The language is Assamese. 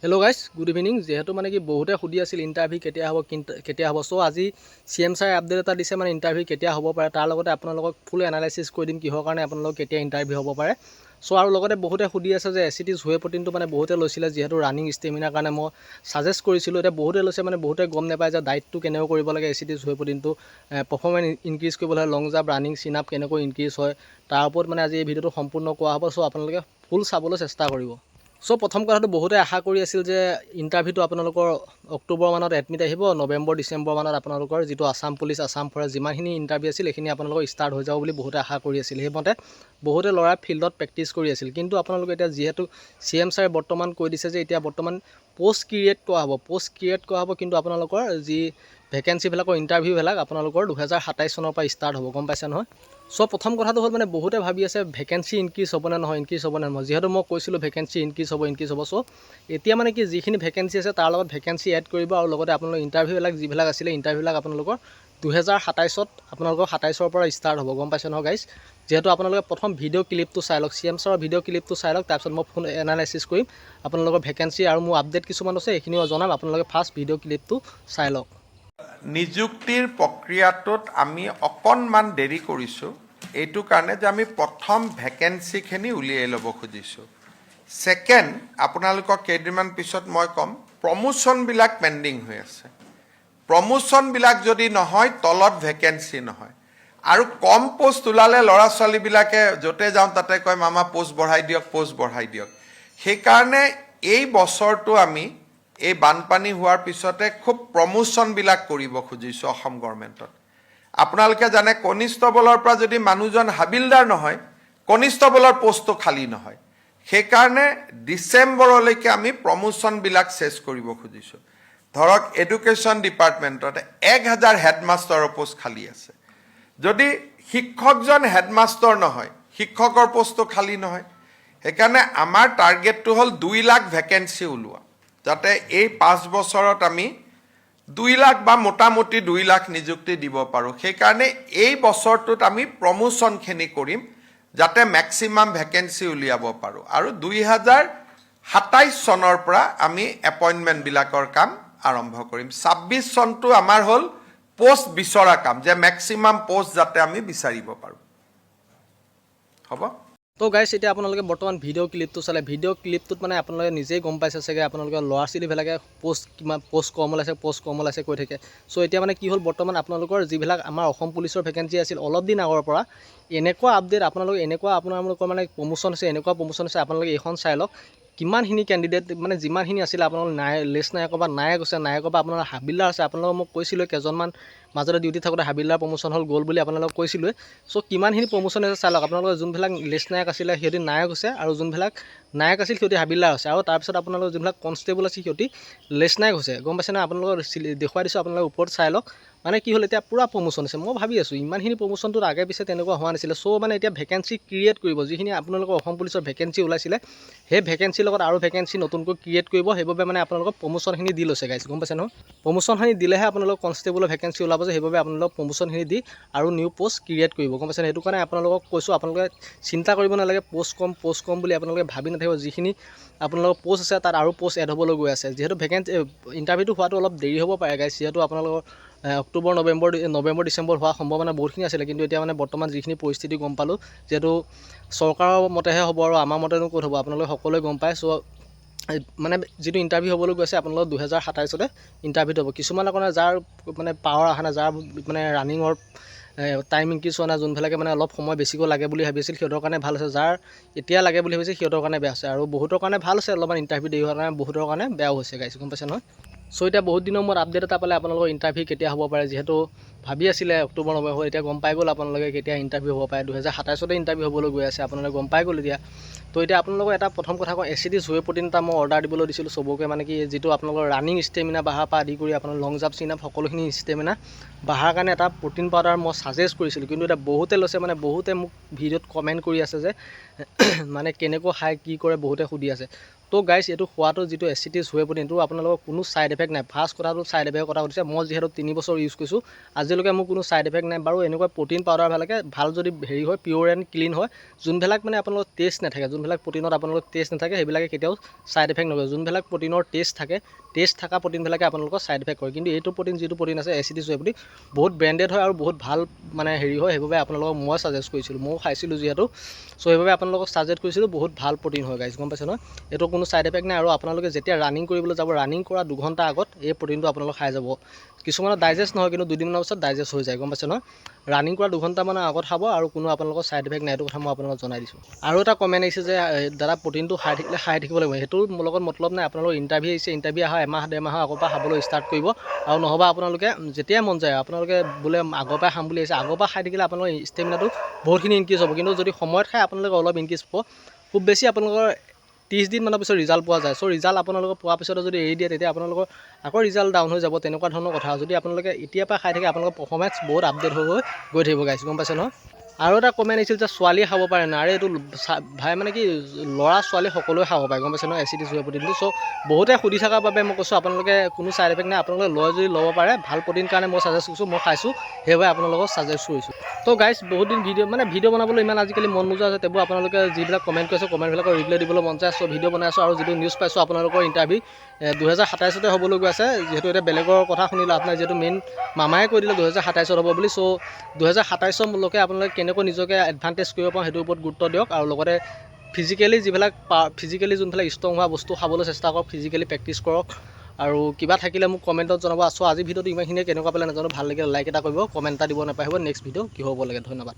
হেল্ল' গাইছ, গুড ইভিনিং। যিহেতু মানে কি বহুতে সুধি আছিল ইণ্টাৰভিউ কেতিয়া হ'ব, কিন্তু কেতিয়া হ'ব। চ' আজি চি এম ছাৰে আপডেট এটা দিছে, মানে ইণ্টাৰভিউ কেতিয়া হ'ব পাৰে। তাৰ লগতে আপোনালোকক ফুল এনালাইচিছ কৰি দিম কিহৰ কাৰণে আপোনালোক কেতিয়া ইণ্টাৰভিউ হ'ব পাৰে। চ' আৰু লগতে বহুতে সুধি আছে যে এচিটিছ ৱে প্ৰটিনটো মানে বহুতে লৈছিলে, যিহেতু ৰানিং ষ্টেমিনাৰ কাৰণে মই ছাজেষ্ট কৰিছিলোঁ। এতিয়া বহুতে লৈছে, মানে বহুতে গম নাপায় যে ডাইটটো কেনেকৈ কৰিব লাগে। এচিটিছ ৱে প্ৰটিনটো পাৰফৰ্মেঞ্চ ইনক্ৰিজ কৰিবলৈ লং জাম্প, ৰানিং, চিন আপ কেনেকৈ ইনক্ৰিজ হয়, তাৰ ওপৰত মানে আজি এই ভিডিঅ'টো সম্পূৰ্ণ কোৱা হ'ব। চ' আপোনালোকে ফুল চাবলৈ চেষ্টা কৰিব। চ' প্ৰথম কথাটো, বহুতে আশা কৰি আছিল যে ইণ্টাৰভিউটো আপোনালোকৰ অক্টোবৰ মানত এডমিট আহিব, নৱেম্বৰ ডিচেম্বৰ মানত আপোনালোকৰ যিটো আছাম পুলিচ, আছাম ফৰেষ্ট যিমানখিনি ইণ্টাৰভিউ আছিল, এইখিনি আপোনালোকৰ ষ্টাৰ্ট হৈ যাব বুলি বহুতে আশা কৰি আছিল। সেইমতে বহুতে ল'ৰাই ফিল্ডত প্ৰেক্টিছ কৰি আছিল। কিন্তু আপোনালোকে এতিয়া যিহেতু চি এম ছাৰে বৰ্তমান কৈ দিছে যে এতিয়া বৰ্তমান পষ্ট ক্ৰিয়েট কৰা হ'ব, পষ্ট ক্ৰিয়েট কৰা হ'ব, কিন্তু আপোনালোকৰ যি ভেকেঞ্চিবিলাকৰ ইণ্টাৰভিউবিলাক আপোনালোকৰ 2027 চনৰ পৰা ষ্টাৰ্ট হ'ব, গম পাইছে নহয়? চ' প্ৰথম কথাটো হ'ল, মানে বহুতে ভাবি আছে ভেকেঞ্চি ইনক্ৰিজ হ'ব নে নহয়, ইনক্ৰিজ হ'ব নে নহয়। যিহেতু মই কৈছিলোঁ ভেকেঞ্চি ইনক্ৰিজ হ'ব, ইনক্ৰিজ হ'ব। চ' এতিয়া মানে কি যিখিনি ভেকেঞ্চি আছে, তাৰ লগত ভেকেঞ্চি এড কৰিব আৰু লগতে আপোনালোকৰ ইণ্টাৰভিউবিলাক যিবিলাক আছিলে, ইণ্টাৰভিউবিলাক আপোনালোকৰ 2027ত, আপোনালোকৰ 27ৰ পৰা ষ্টাৰ্ট হ'ব, গম পাইছে নহয় গাইজ? যিহেতু আপোনালোকে প্ৰথম ভিডিঅ' ক্লিপটো চাই লওক, চি এম ছাৰৰ ভিডিঅ' ক্লিপটো চাই লওক, তাৰপিছত মই ফুল এনালাইচিছ কৰিম আপোনালোকৰ ভেকেঞ্চি আৰু মোৰ আপডেট কিছুমান আছে, এইখিনিও জনাম। আপোনালোকে ফাৰ্ষ্ট ভিডিঅ' ক্লিপটো চাই লওক। নিযুক্তিৰ প্ৰক্ৰিয়াটোত আমি অকণমান দেৰি কৰিছোঁ এইটো কাৰণে যে আমি প্ৰথম ভেকেঞ্চিখিনি উলিয়াই ল'ব খুজিছোঁ। ছেকেণ্ড, আপোনালোকক কেইদিনমান পিছত মই ক'ম, প্ৰমোশ্যনবিলাক পেণ্ডিং হৈ আছে। প্ৰমোশ্যনবিলাক যদি নহয়, তলত ভেকেঞ্চি নহয়। আৰু কম পষ্ট ওলালে ল'ৰা ছোৱালীবিলাকে য'তে যাওঁ তাতে কয়, "মামা, পষ্ট বঢ়াই দিয়ক, পষ্ট বঢ়াই দিয়ক।" সেইকাৰণে এই বছৰটো আমি এই বানপানী হোৱাৰ পিছতে খুব প্ৰমোশ্যনবিলাক কৰিব খুজিছোঁ অসম গভৰ্ণমেণ্টত। আপোনালোকে জানে, কনিষ্টবলৰ পৰা যদি মানুহজন হাবিলদাৰ নহয়, কনিষ্টবলৰ পষ্টটো খালী নহয়। সেইকাৰণে ডিচেম্বৰলৈকে আমি প্ৰমোশ্যনবিলাক শেষ কৰিব খুজিছোঁ। ধৰক, এডুকেশ্যন ডিপাৰ্টমেণ্টত 1000 হেডমাষ্টাৰৰ পষ্ট খালী আছে। যদি শিক্ষকজন হেডমাষ্টৰ নহয়, শিক্ষকৰ পষ্টটো খালী নহয়। সেইকাৰণে আমাৰ টাৰ্গেটটো হ'ল 2 লাখ ভেকেঞ্চি ওলোৱা, যাতে এই 5 বছৰত আমি 2 লাখ বা মোটামুটি 2 লাখ নিযুক্তি দিব পাৰোঁ। সেইকাৰণে এই বছৰটোত আমি প্ৰমোশ্যনখিনি কৰিম, যাতে মেক্সিমাম ভেকেঞ্চি উলিয়াব পাৰোঁ। আৰু 2027 চনৰ পৰা আমি এপইণ্টমেণ্টবিলাকৰ কাম আৰম্ভ কৰিম। 26 চনটো আমাৰ হ'ল পষ্ট বিচৰা কাম, যে মেক্সিমাম পষ্ট যাতে আমি বিচাৰিব পাৰোঁ। হ'ব। তো গাইছ, এতিয়া আপোনালোকে বৰ্তমান ভিডিঅ' ক্লিপটো চালে। ভিডিঅ' ক্লিপটোত মানে আপোনালোকে নিজেই গম পাইছে চাগে, আপোনালোকে ল'ৰা ছোৱালীবিলাকে পষ্ট কিমান, পষ্ট কম ওলাইছে, পষ্ট কম ওলাইছে কৈ থাকে। চ' এতিয়া মানে কি হ'ল, বৰ্তমান আপোনালোকৰ যিবিলাক আমাৰ অসম পুলিচৰ ভেকেঞ্চি আছিল, অলপ দিন আগৰ পৰা এনেকুৱা আপডেট আপোনালোকে, এনেকুৱা আপোনালোকৰ মানে প্ৰমোশ্যন হৈছে, এনেকুৱা প্ৰমোশ্যন হৈছে। আপোনালোকে এইখন চাই লওক, কিমানখিনি কেণ্ডিডেট, মানে যিমানখিনি আছিলে আপোনালোক নাই লেছ নায়কৰ বা নায়ক আছে, নায়কৰ পৰা আপোনালোকৰ হাবিলদাৰ আছে। আপোনালোকক মই কৈছিলোঁ, কেইজনমান মাজতে ডিউটি থাকোঁতে হাবিলদাৰ প্ৰমোশ্যন হ'ল গ'ল বুলি আপোনালোকক কৈছিলোঁৱে। চ' কিমানখিনি প্ৰমোশ্যন হৈছে চাই লওক। আপোনালোকৰ যোনবিলাক লেছ নায়ক আছিলে, সিহঁতি নায়ক হৈছে আৰু যোনবিলাক নায়ক আছিল, সিহঁতি হাবিলদাৰ হৈছে। আৰু তাৰপিছত আপোনালোকৰ যোনবিলাক কনষ্টেবল আছিল, সিহঁতি লেছ নায়ক হৈছে, গম পাইছে নে? আপোনালোকৰ দেখুৱাই দিছোঁ, আপোনালোকে ওপৰত চাই লওক। মানে কি হ'ল, এতিয়া পূৰা প্ৰমোশ্যন হৈছে। মই ভাবি আছোঁ, ইমানখিনি প্ৰমোশ্যনটোত আগে পিছে তেনেকুৱা হোৱা নাছিলে। চ' মানে এতিয়া ভেকেঞ্চি ক্ৰিয়েট কৰিব। যিখিনি আপোনালোকৰ অসম পুলিচৰ ভেকেঞ্চি ওলাইছিলে, সেই ভেকেঞ্চিৰ লগত আৰু ভেকেঞ্চি নতুনকৈ ক্ৰিয়েট কৰিব। সেইবাবে মানে আপোনালোকক প্ৰমোশ্যনখিনি দি লৈছে গাইছ, গম পাইছে নহয়? প্ৰমোশ্যনখিনি দিলেহে আপোনালোক কনষ্টেবলৰ ভেকেঞ্চি ওলাব যে, সেইবাবে আপোনালোকক প্ৰমোশ্যনখিনি দি আৰু নিউ পষ্ট ক্ৰিয়েট কৰিব, গম পাইছে? সেইটো কাৰণে আপোনালোকক কৈছোঁ, আপোনালোকে চিন্তা কৰিব নালাগে, পষ্ট কম, পষ্ট কম বুলি আপোনালোকে ভাবি নাথাকিব। যিখিনি আপোনালোকৰ পষ্ট আছে, তাত আৰু পষ্ট এড হ'বলৈ গৈ আছে। যিহেতু ভেকেঞ্চি ইণ্টাৰভিউটো হোৱাটো অলপ দেৰি হ'ব পাৰে গাইছ, যিহেতু আপোনালোকৰ অক্টোবৰ, নৱেম্বৰ, নৱেম্বৰ ডিচেম্বৰ হোৱাৰ সম্ভাৱনা বহুতখিনি আছিলে। কিন্তু এতিয়া মানে বৰ্তমান যিখিনি পৰিস্থিতি গম পালোঁ, যিহেতু চৰকাৰৰ মতেহে হ'ব আৰু আমাৰ মতেনো ক'ত হ'ব, আপোনালোকে সকলোৱে গম পায়। চ' মানে যিটো ইণ্টাৰভিউ হ'বলৈ গৈছে, আপোনালোকৰ 2027তে ইণ্টাৰভিউটো হ'ব। কিছুমানৰ কাৰণে, যাৰ মানে পাৱাৰ অহা নাই, যাৰ মানে ৰানিঙৰ টাইম ইনক্ৰিজ হোৱা নাই, যোনবিলাকে মানে অলপ সময় বেছিকৈ লাগে বুলি ভাবি আছিল, সিহঁতৰ কাৰণে ভাল হৈছে। যাৰ এতিয়া লাগে বুলি ভাবিছে, সিহঁতৰ কাৰণে বেয়া হৈছে। আৰু বহুতৰ কাৰণে ভাল হৈছে অলপমান ইণ্টাৰভিউ দেৰি হোৱাৰ কাৰণে, বহুতৰ কাৰণে বেয়াও হৈছে গাইছ, গম পাইছে নহয়? চ' এতিয়া বহুত দিনৰ মূৰত আপডেট এটা পালে, আপোনালোকৰ ইণ্টাৰভিউ কেতিয়া হ'ব পাৰে। যিহেতু ভাবি আছিলে অক্টোবৰ, নৱেম্বৰ, এতিয়া গম পাই গ'ল আপোনালোকে কেতিয়া ইণ্টাৰভিউ হ'ব পাৰে। 2027তে ইণ্টাৰভিউ হ'বলৈ গৈ আছে, আপোনালোকে গম পাই গ'ল এতিয়া। তো এতিয়া আপোনালোকৰ এটা প্ৰথম কথা কওঁ, এচিডিছ ৱে প্ৰটিন এটা মই অৰ্ডাৰ দিবলৈ দিছিলোঁ চবকে। মানে কি যিটো আপোনালোকৰ ৰানিং ষ্টেমিনা বঢ়াৰ পৰা আদি কৰি আপোনাৰ লং জাম্প, চিন আপ সকলোখিনি ষ্টেমিনা বঢ়াৰ কাৰণে এটা প্ৰটিন পাউডাৰ মই ছাজেষ্ট কৰিছিলোঁ। কিন্তু এতিয়া বহুতে লৈছে, মানে বহুতে মোক ভিডিঅ'ত কমেণ্ট কৰি আছে যে মানে কেনেকৈ খায়, কি কৰে, বহুতে সুধি আছে। তো গাইছ, এইটো খোৱাটো যিটো এচিটিছ ৱে প্ৰটিন, এইটো আপোনালোকৰ কোনো ছাইড এফেক্ট নাই। ফাৰ্ষ্ট কথাটো ছাইড এফেক্টৰ কথা সুধিছে। মই যিহেতু 3 বছৰ ইউজ কৰিছোঁ, আজিলৈকে মোৰ কোনো ছাইড এফেক্ট নাই। বাৰু, এনেকুৱা প্ৰটিন পাউডাৰবিলাকে ভাল যদি হেৰি হয়, পিয়'ৰ এণ্ড ক্লিন হয়, যোনবিলাক মানে আপোনালোকৰ টেষ্ট নাথাকে, যোনবিলাক প্ৰটিনত আপোনালোকৰ টেষ্ট নাথাকে, সেইবিলাকে কেতিয়াও ছাইড এফেক্ট নকৰে। যোনবিলাক প্ৰটিনৰ টেষ্ট থাকে, টেষ্ট থকা প্ৰটিনবিলাকে আপোনালোকৰ ছাইড এফেক্ট কৰে। কিন্তু এইটো প্ৰটিন, যিটো প্ৰটিন আছে এচিটিছ ৱে প্ৰটিন, বহুত ব্ৰেণ্ডেড হয় আৰু বহুত ভাল মানে হেৰি হয়। সেইবাবে আপোনালোকক মই ছাজেষ্ট কৰিছিলোঁ, ময়ো খাইছিলোঁ যিহেতু। চ' সেইবাবে আপোনালোকক ছাজেষ্ট কৰিছিলোঁ। বহুত ভাল প্ৰটিন হয় গাইজ, গম পাইছে নহয়? এইটো কোনো ছাইড এফেক্ট নাই। আৰু আপোনালোকে যেতিয়া ৰানিং কৰিবলৈ যাব, ৰানিং কৰা 2 ঘণ্টা আগত এই প্ৰটিনটো আপোনালোকে খাই যাব। কিছুমানৰ ডাইজেষ্ট নহয়, কিন্তু দুদিনমানৰ পিছত ডাইজেষ্ট হৈ যায়, গম পাইছে নহয়? ৰানিং কৰা 2 ঘণ্টামানৰ আগত খাব আৰু কোনো আপোনালোকৰ ছাইড এফেক্ট নাই। এইটো কথা মই আপোনালোকক জনাই দিছোঁ। আৰু এটা কমেণ্ট আহিছে যে দাদা, প্ৰটিনটো খাই থাকিলে খাই থাকিব লাগিব। সেইটো মোৰ লগত মতলব নাই। আপোনালোকৰ ইণ্টাৰভিউ আহিছে, ইণ্টাৰভিউ অহা এমাহ 1.5 মাহৰ আগৰ পৰা খাবলৈ ষ্টাৰ্ট কৰিব। আৰু নহ'বা আপোনালোকে যেতিয়াই মন যায়, আপোনালোকে বোলে আগৰ পৰাই খাম বুলি আহিছে, আগৰ পৰা খাই থাকিলে আপোনালোকৰ ষ্টেমিনাটো বহুতখিনি ইনক্ৰিজ হ'ব। কিন্তু যদি সময়ত খায়, আপোনালোকে অলপ ইনক্ৰিজ পাব। খুব বেছি আপোনালোকৰ 30 দিনমানৰ পিছত ৰিজাল্ট পোৱা যায়। চ' ৰিজাল্ট আপোনালোকৰ পোৱাৰ পিছতে যদি এৰি দিয়ে, তেতিয়া আপোনালোকৰ আকৌ ৰিজাল্ট ডাউন হৈ যাব, তেনেকুৱা ধৰণৰ কথা। যদি আপোনালোকে এতিয়াৰ পৰা খাই থাকে, আপোনালোকৰ পাৰফৰ্মেঞ্চ বহুত আপডেট হৈ হৈ গৈ থাকিব গাইছ, গম পাইছে নহয়? আৰু এটা কমেণ্ট আহিছিল যে ছোৱালীয়ে খাব পাৰে নাই? আৰে, এইটো ভাই, মানে কি, ল'ৰা ছোৱালী সকলোৱে খাব পাৰে, গম পাইছে নহয়, এচিটিছ ৱে প্ৰটিনটো। চ' বহুতে সুধি থকাৰ বাবে মই কৈছোঁ, আপোনালোকে কোনো ছাইড এফেক্ট নাই। আপোনালোকে লয় যদি ল'ব পাৰে। ভাল প্ৰটিন কাৰণে মই ছাজেষ্ট কৰিছোঁ। মই খাইছোঁ, সেইবাবে আপোনালোকক ছাজেষ্ট কৰিছোঁ। তো গাইছ, বহুত দিন ভিডিঅ' মানে ভিডিঅ' বনাবলৈ ইমান আজিকালি মন নোযোৱা হৈছে। তেৱোঁ আপোনালোকে যিবিলাক কমেণ্ট কৰিছে, কমেণ্টবিলাকৰ ৰিপ্লাই দিবলৈ মন যায়। চ' ভিডিঅ' বনাই আছোঁ। আৰু যিটো নিউজ পাইছোঁ, আপোনালোকৰ ইণ্টাৰভিউ 2027তে হ'বলৈ গৈ আছে। যিহেতু এতিয়া বেলেগৰ কথা শুনি লাভ নাই, যিহেতু মেইন মামায়ে কৈ দিলে 2027ত হ'ব বুলি। চ' 2027লৈকে আপোনালোকে কেনেকৈ নিজকে এডভান্টেজ কৰিব পাৰোঁ, সেইটোৰ ওপৰত গুৰুত্ব দিয়ক। আৰু লগতে ফিজিকেলি যিবিলাক ফিজিকেলি যোনবিলাক ষ্ট্ৰং হোৱা বস্তু খাবলৈ চেষ্টা কৰক, ফিজিকেলি প্ৰেক্টিছ কৰক। আৰু কিবা থাকিলে মোক কমেণ্টত জনাব। চ' আজি ভিডিঅ'টো ইমানখিনিয়ে। কেনেকুৱা পালে নাজানো, ভাল লাগিলে লাইক এটা কৰিব, কমেণ্ট এটা দিব নাপাহৰিব। নেক্সট ভিডিঅ' কি হ'ব লাগে। ধন্যবাদ।